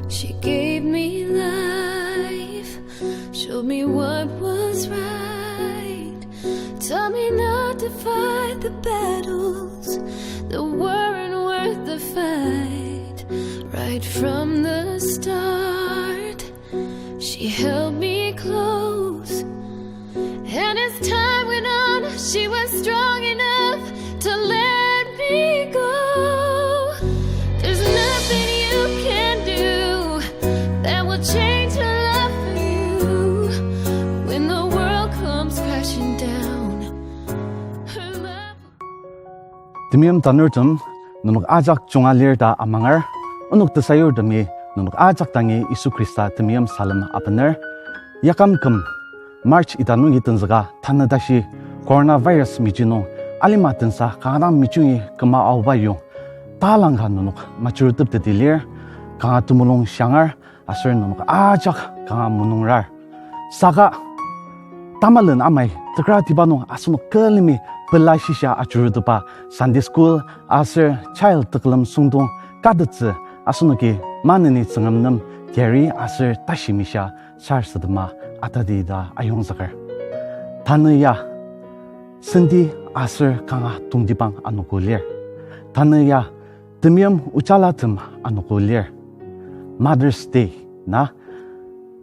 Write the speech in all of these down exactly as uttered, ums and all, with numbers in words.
She gave me life, showed me what was right, taught me not to fight the battles that weren't worth the fight. Right from the start, she held me close. And as time went on, she was strong enough to let me go. There's nothing you can do that will change her love for you. When the world comes crashing down, her love Temeim tanurtem, nenok ajak junga lir ta amanger, onok tesayurtemi nenok ajak dangi Yisu Khrista temeim salem abener. Yakam küm March ita nungi tenzüka tanü tashi coronavirus mechi nung alima tensa kanga dang mejungi küma aoba yong talangka nenok majurutepteti lir, kanga temulung shiangar, aser nenok ajak kanga mulungrar. Saka tamalen amai tekratiba nung asenok külemi pela shisa ajurutepa Sunday school aser child tekülem süngdong katettsü asenoki maneni Tsüngrem nem teyari aser tashi mishia sarasadema atadi ta ayongzüker. Tanü ya senti aser kanga tongtibang anogo lir. Tanü ya temeim ojalatem anogo lir. Mother's Day na.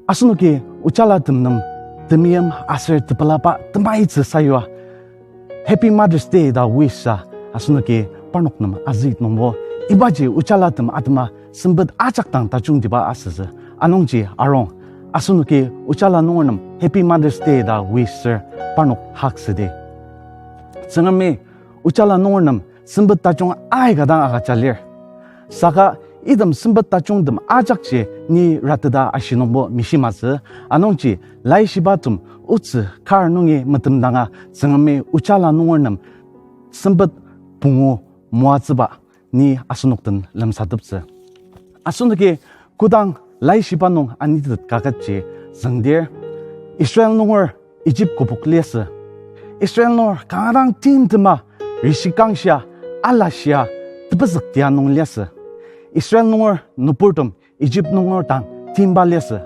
Asenoki ojalatem nem temeim aser tepelaba temaitsü sayua Happy Mother's Day ta wish sa asenoki parnok nem azü nungbo, ibaji ojalatem atema sempet ajak dang tajungtiba asütsü. Anungji arung, asenoki ojala nunger nem Happy Mother's Day ta wish ser parnok haksüdi. Tsüngremi ojala nunger nem sempet tajung aika dang agüja lir. Saka item sempet tajungtem ajakji ni rateta ashi nungbo mishimatsü, anungji laishibatem otsü kar nungi metemdanga Tsüngremi ojala nunger nem sempet pungu moatsüba ni asenok den lemsateptsü. Asenoki kodang laishiba nung anitet kaketji züngdir, Israel nunger Egypt kübok liasü. Israel nunger kanga dang timtema rishikangshia, alashia, tepezüktia nung liasü. Israel nunger nüburtem Egypt nunger dang timba liasü.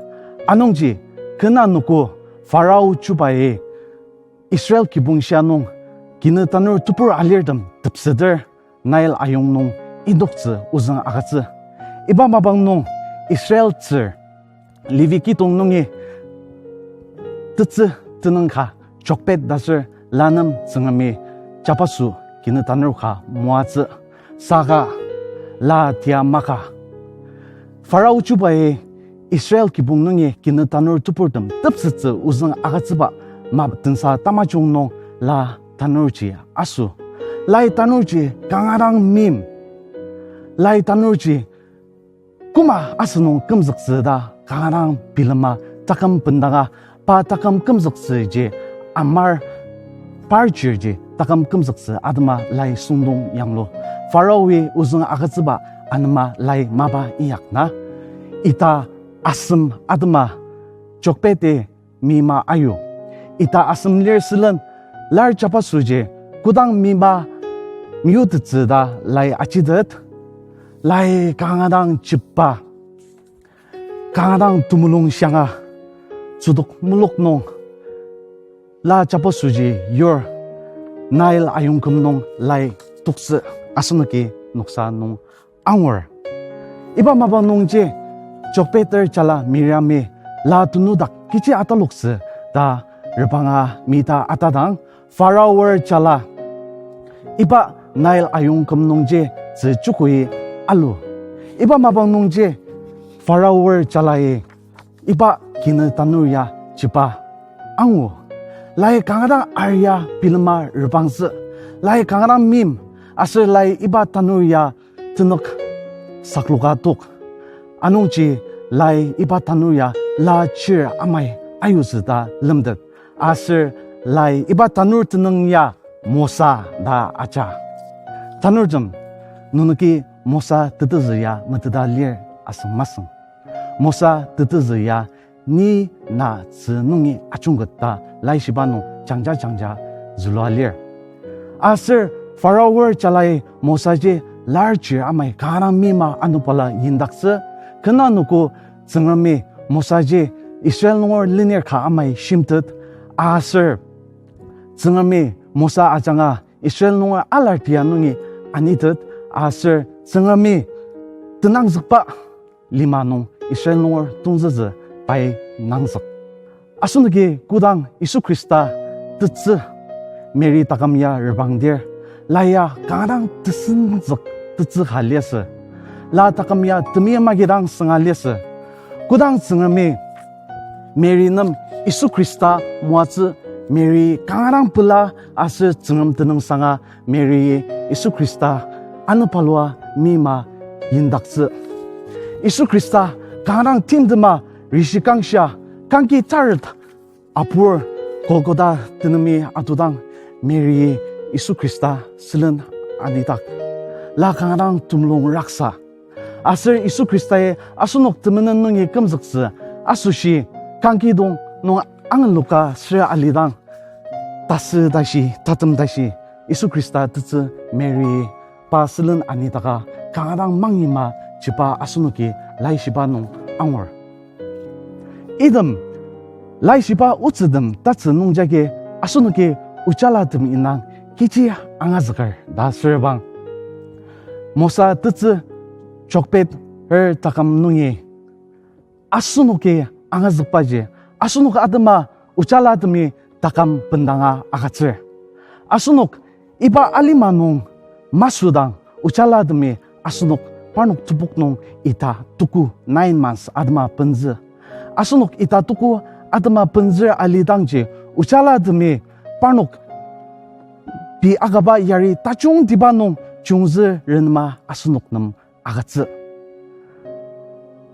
Anungji kena nüko Pharao chubai Israel kibong shia nung kinü tanur tebur alirtem tepseter Nile ayong nung indoktsü ozüng agütsü. Iba mapang nung Israel tsür Levi kidong nungi tetsü tenüng ka Jokbed ta ser la nem Tsüngremi jabaso kinü tanur ka moatsü. Saka la tia maka Pharao chubai Israel kibong nungi kinü tanur teburtem tepsettsü ozüng agütsüba map tensa tamajung nung la tanurji aso. Lai tanurji kanga dang mim. Lai tanurji koma asünung kümzüktsü ta kanga dang bilema taküm bendanga pa taküm kümzüktsüji amar par chirji taküm kümzüktsü atema lai süngdong yanglu. Pharaoi ozüng agütsüba anema lai mapa inyak na. Ita asem atema Jokbed-i mima ayu. Ita asem lir sülen lar jabasoji kodang mima meyutettsü ta lai ajitet. Lai kanga dang jiba, kanga dang temulung shianga, tsütok mulok nung la jabasoji yur Nile ayongküm nung lai toktsü asenoki noksa nung angur. Iba mapang nungji Jokbeder jala Miriami la tenudak kechi ataloktsü ta repanga mita atadang Pharaoer jala iba Nile ayongküm nungji tzü chukui alu. Iba mapang nungji Pharaoer jalai iba kinü tanur ya jiba angu. Lai kanga dang aria bilema repangtsü. Lai kanga dang mim aser lai iba tanur ya tenük sakloka tok. Anungji lai iba tanur ya la chir amai ayutsü ta lemtet. Aser lai iba tanur tenüng ya Mosa ta aja. Tanurtem, nenoki Mosa tetezü ya meteta lir asüng masüng. Mosa tetezü ya ni na tzü nungi ajungket ta laishiba nung jangja jangja zülua lir. Aser Pharaoer jalai Mosaji lar chir amai kanga dang mima anubala yindaktsü, Kena noko Tsüngremi Mosaji Israel nunger lenir ka amai shimtet, aser Tsüngremi Mosa ajanga Israel nunger alar tia nungi anitet, aser Tsüngremi tenangzükba lima nung Israel nunger tongzütsü pai nangzük. Asenoki kodang Yisu Khrista tetsü Mary taküm ya reprangdir, la ya kanga dang tesenzük tetsü ka liasü. La taküm ya temeim agi dang sünga liasü. Kodang Tsüngremi Mary nem Yisu Khrista moatsü, Mary kanga dang pela aser Tsüngrem tenüngsanga Mary Yisu Khrista anepalua meima yindaktsü. Yisu Khrista kanga dang timtema rishikangshia kangki taret apur Golgotha tenemi atudang Mary Yisu Khrista sülen anidak. La kanga dang temulung raksa. Aser Yisu Khristai asenok temenen nungi kümzüktsü asoshi kangkidong nung angeloka süra alidang, tasü tashi, tatem tashi, Yisu Khrista tetsü Mary pa sülen anidaka kanga dang mangyima jiba asenoki laishiba nung angur. Item, laishiba otsütem tatsü nungjagi asenoki ojalatem indang kechi angazüker ta sürbang, Mosa tetsü chokpet er taküm nungi asenoki angazükbaji, asenok atema ojalatemi taküm bendanga agütsür. Asenok iba alima nung masüdang ojalatemi asenok parnok tepok nung ita tuku nine months atema benzü. Asenok ita tuku atema benzür alidangji ojalatemi parnok pei akaba yari tajungtiba nung chiyungtsü renema asenok nem agütsü.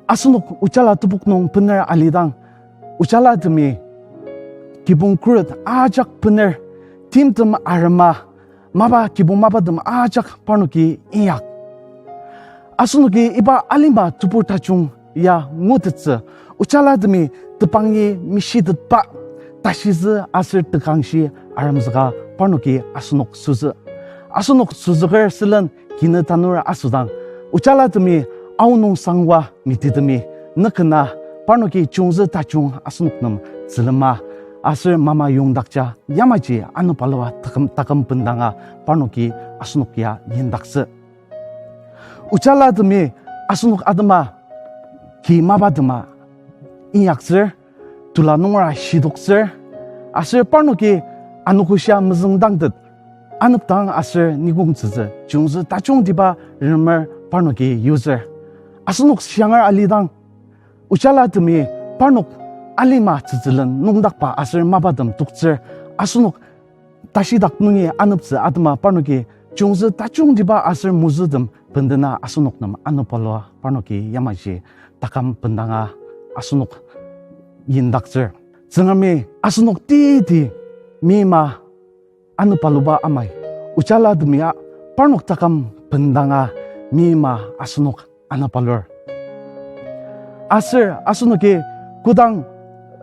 Asenok ojala tepok nung bener alidang, ojalatemi kibong khuret ajak bener, timtem arema, mapa kibong mapatem ajak parnoki inyak. Asenoki iba alima tebur tajung ya ngutettsü, ojalatemi tebangi meshitetba tashitsü aser tekangshi aremzüka parnoki asenok süzü. Asenok süzüker sülen kinü tanur asüdang, ojalatemi aonung sangwa mitidemi, nükena parnoki chiyungtsü tajung asenok nem zülema aser mama yongdakja yamaji anepalua taküm, taküm bendanga parnoki asenok ya yindaktsü. Ojalatemi asenok atema ki mapa tema inyaktsür, tula nungera shidoktsür, aser parnoki anogoshia mezüngdangtet anepdang aser nikongtsütsü chiyungtsü tajungtiba renemer parnoki yutsür. Asenok shiangar alidang, ojalatemi parnok alima tsütsülen nüngdakba aser mapatem toktsür, asenok tashidak nungi aneptsü atema parnoki chiyungtsü tajungtiba aser mozütem bendena asenok nem anepalua parnoki yamaji taküm bendanga asenok yindaktsür. Tsüngremi asenok teti meima anepaluba amai, ojalatemi ya parnok taküm bendanga meima asenok anepalur. Aser asenoki kodang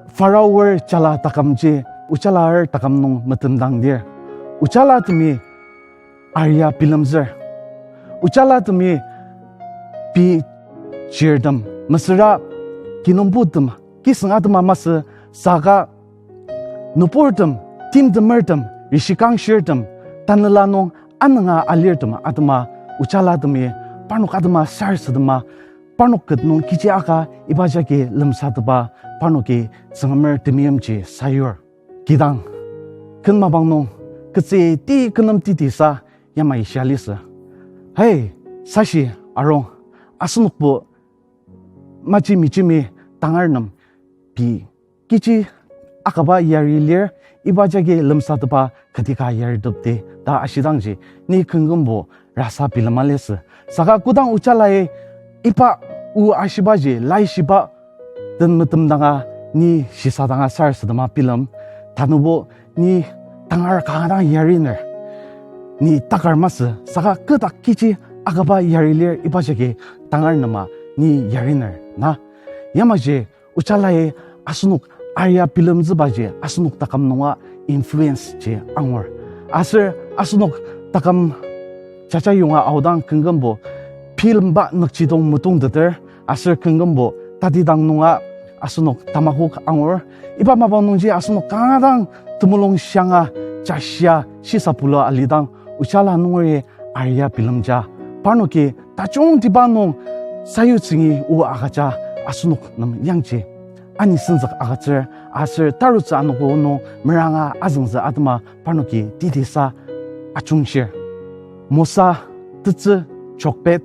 Pharaoh-er jala takümji ojalar taküm nung metemdangdir, ojalatemi aria bilemzür. Ojalatemi pei chirtem mesüra kinungputem kisüng atema masü, saka nüburtem, timtemertem, rishikangshirtem, tanela nung anünga alirtem atema ojalatemi parnok atema sarasadema, parnok ket nung kechi aka iba jagi lemsatepa parnoki Tsüngremer temeimji sayur. Kidang, ken mapang nung, ketsü ti kü nem titisa yamai shia lisü. Hey, sashi arung, asenokbo maji mejemi tangar nem pei kechi akaba yari lir, iba jagi lemsatepa kati ka yaritepdi ta ashidangji, ni kümkümbo rasa bilema lisü. Saka kodang ojalai iba o ashibaji laishiba den metemdanga ni shisadanga sarasadema bilem, tanübo ni tangar kanga dang yariner, ni takar masü, saka kü dak kechi akaba yari lir iba jagi tangar nema ni yariner na. Yamaji ojalai asenok aria bilemtsübaji asenok taküm nunga influence ji angur. Aser asenok taküm jaja yonga aodang kümkümbo bilemba nükjidong metongteter, Aser kümkümbo tatidang nunga asenok tamakok angur. Iba mapang nungji asenok kanga dang temulung shianga jashia shisapulua alidang, ojala nungeri aria bilemja, parnoki tajungtiba nung sayutsüngi o agüja asenok nem yangji anisenzük agütsür, aser tarutsü anogo nung meranga azüngzü atema parnoki tetisa ajungshir. Mosa tetsü Jokbed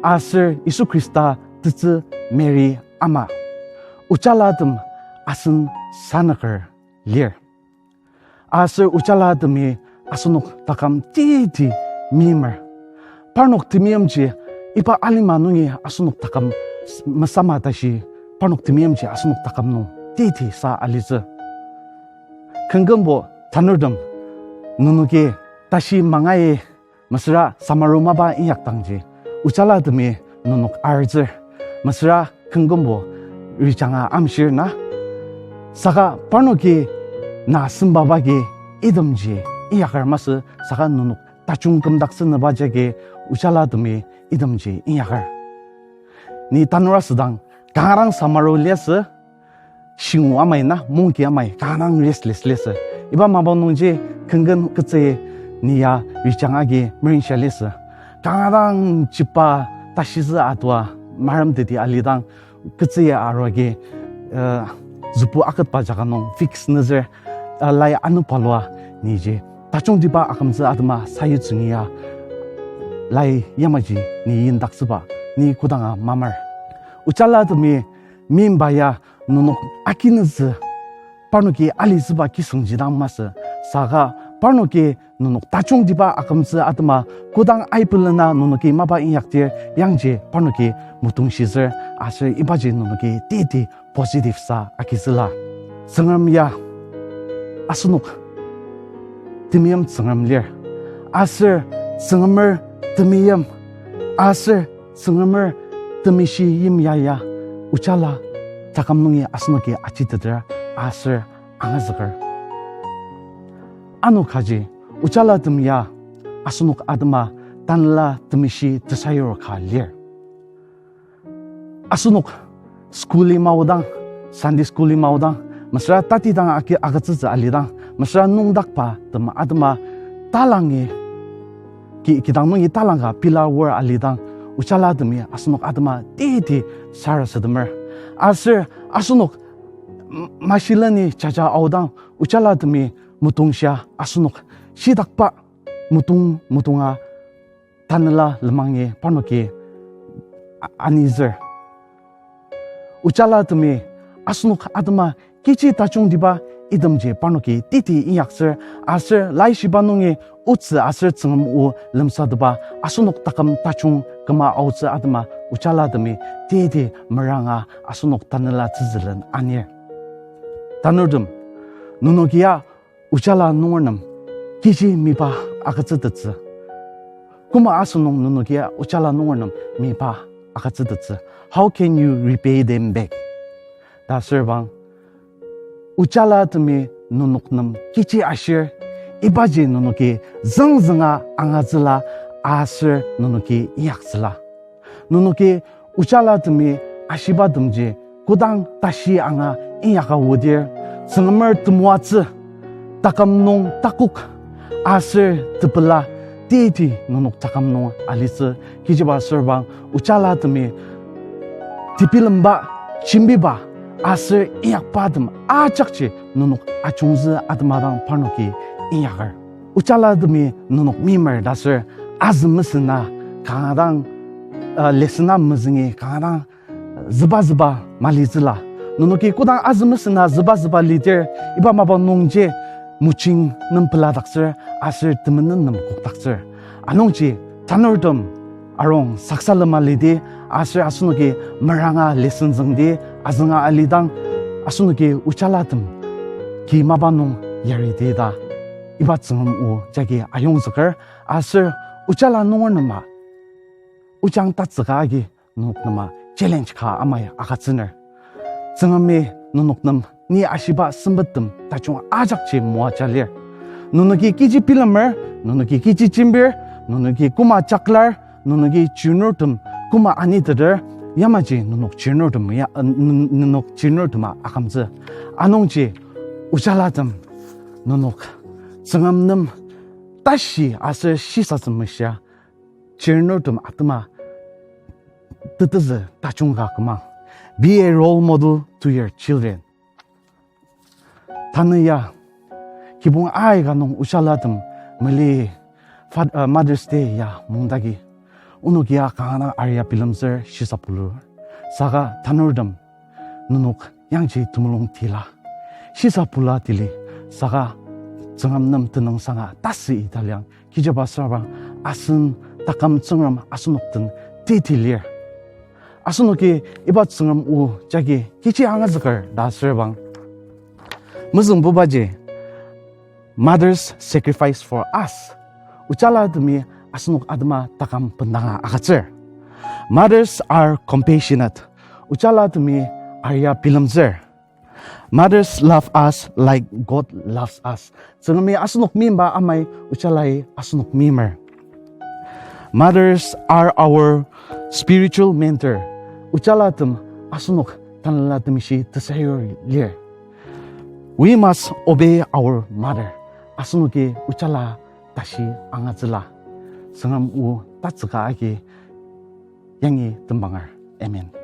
aser Yisu Khrista tetsü Mary ama, ojalatem asen sanüker lir. Aser ojalatemi asenok taküm teti meimer. Parnok temeimji iba alima nungi asenok taküm s-, mesama tashi, parnok temeimji asenok taküm nung teti sa alitsü. Kümkümbo tanurtem, nenoki tashi mangai mesüra samaru mapa inyakdangji, ojalatemi nenok artsür. Mesüra kümkümbo rijanga amshir na. Saka parnoki na sembaba agi itemji inyaker masü, saka nenok tajung kümdaktsünüba jagi ojalatemi itemji inyaker. Ni tanur asüdang kanga dang samaru liasü, shingu amai na, mungki amai, kanga dang restless liasü. Iba mapang nungji kümküm ketsü ni ya rijang agi merinshia liasü. Kanga dang jiba tashizü atua maremteti alidang, ketsü ya aruagi, uh, zübu aketba jaka nung fix nüzür, uh, lai anepalua niji tajungtiba akümtsü atema sayutsüngi ya lai yamaji ni yindaktsüba, ni kodanga mamar. Ojalatemi meimba ya nenok akinütsü parnoki alitsüba kisüngji dang masü, saka parnoki nenok tajungtiba akümtsü atema kodang aibelena nenoki mapa inyakdir yangji parnoki metongshitsür, aser ibaji nenoki teti positive sa agitsüla. Tsüngrem ya asenok temeim Tsüngrem lir. Aser Tsüngremer temeim, aser Tsüngremer temeshi yimya ya ojala taküm nungi asenoki ajiteter aser angazüker. Ano kaji, ojalatem ya asenok atema tanela temeshi tesayur ka lir. Asenok school-i maodang, Sunday school-i maodang, mesüra tatidang agi-, agütsütsü alidang, mesüra nüngdakbatem atema talangi ki-, kidang nungi talang ka pela wor alidang, ojalatemi asenok atema teti sarasademer. Aser asenok m-, mashileni jaja aodang, ojalatemi metongshia asenok shidakba metong metonga tanela lemangi parnoki a-, anizür. Ojalatemi asenok atema kechi tajungtiba itemji parnoki teti inyaktsür, aser laishiba nungi otsü aser Tsüngrem o lemsateba asenok taküm tajung küma aotsü atema ojalatemi teti meranga asenok tanela tsütsülen anir. Tanurtem, nenokia ojala nunger nem kechi miba agütsütettsü? Koma asünung nenokia ojala nunger nem miba agütsütettsü? How can you repay them back? Ta asürbang, ojalatemi nenok nem kechi ashir, ibaji nenoki züngzünga angatsüla aser nenoki inyaktsüla. Nenoki ojalatemi ashibatemji kodang tashi anga inyaka odir, Tsüngremer temoatsü, taküm nung takok aser tepela teti nenok taküm nung alitsü. Kechiba asürbang ojalatemi tebilemba, jembiba aser inyakbatem ajakji nenok ajungzü atema dang parnoki inyaker. Ojalatemi nenok meimer ta aser azü mesena kanga dang, uh, lesena mezüngi kanga dang züba züba malitsüla. Nenoki kodang azü mesena züba züba lidir, iba mapang nungji mojing nem peladaktsür aser temenen nem kokdaktsür. Anungji tanurtem arung saksalema lidi aser asenoki meranga lesson züngdi azünga alidang, asenoki ojalatem ki mapa nung yaridi ta iba Tsüngrem o jagi ayongzüker, aser ojala nunger nema ojang tatsüka agi nenok nema challenge ka amai agütsüner. Tsüngremi nenok nem ni ashiba sempettem tajung ajakji moaja lir. Nenoki kechi bilemer, nenoki kechi jembir, nenoki koma jaklar, nenoki chirnurtem koma aniteter, yamaji nenok chirnurtem ya, nenok chirnurtema akümtsü. Anungji ojalatem nenok Tsüngrem nem tashi aser shisatsü meshia chirnurtem atema tetezü tajung ka küma. Be a role model to your children. Tanü ya, kibong aika nung ojalatem mali Mother's Day ya mungdagi. Onok ya kanga aria bilemtsür shisa pulu. Saka tanurtem nenok yangji temulung tila. Shisa pula tili, saka Tsüngrem nem tenüngsanga tasü italiang. Kechiba süra bang asen taküm Tsüngrem asenok den teti lir. Asenoki iba Tsüngrem o jagi kechi angazüker ta süra bang mezüngbubaji, mothers sacrifice for us. Ojalatemi asenok atema taküm bendanga agütsür. Mothers are compassionate. Ojalatemi aria bilemtsür. Mothers love us like God loves us. Tsüngremi asenok meimba amai ojalai asenok meimer. Mothers are our spiritual mentor. Ojalatem asenok tanela temeshi tesayur lir. We must obey our mother. Asenoki ojala tashi angatsüla. Tsüngrem o tatsüka agi yangi tembanger. Amen.